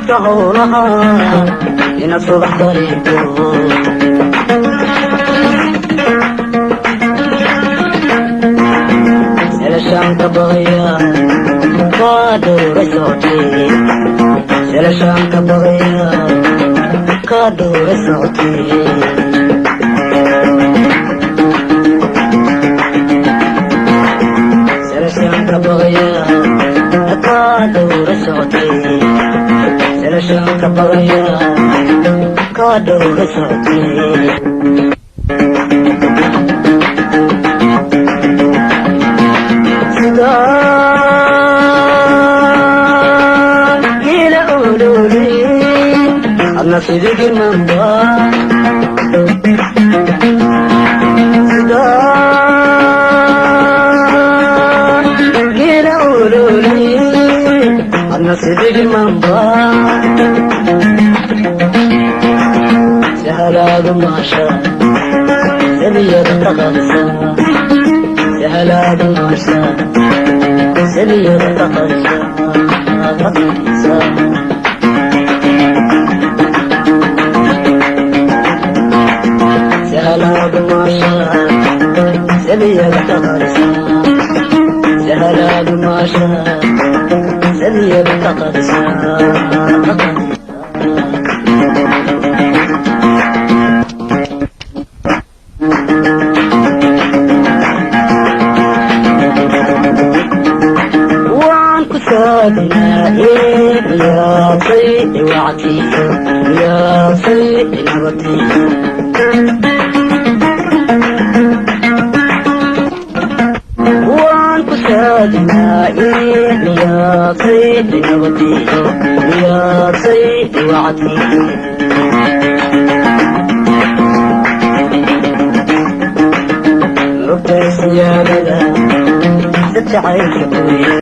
Saadka howlaha inaad subax dareento. Selashaan ka baqaya kaa dhowra socotee, selashaan ka baqaya kaa dhowra socotee. Selashaan ka baqaya kaa dhowra socotee, selashaan ka baqaya kaa dhowra socotee. Ila olole adna sidii girmanba, ila olole adna sidii girmanba. Sahalaadu maasha sabiyada taqabsa, sahalaadu maasha sabiyada taqabsa taqabsa. Sahalaadu maasha sabiyada taqabsa, sahalaadu maasha sabiyada taqabsa taqabsa. Waan ku saadinaaye miyaasay iwacti, miyaasay inabati. Waan ku saadinaaye miyaasay inabati, miyaasay iwacti. Mogtahay siyaadada dad jacaylka kuye.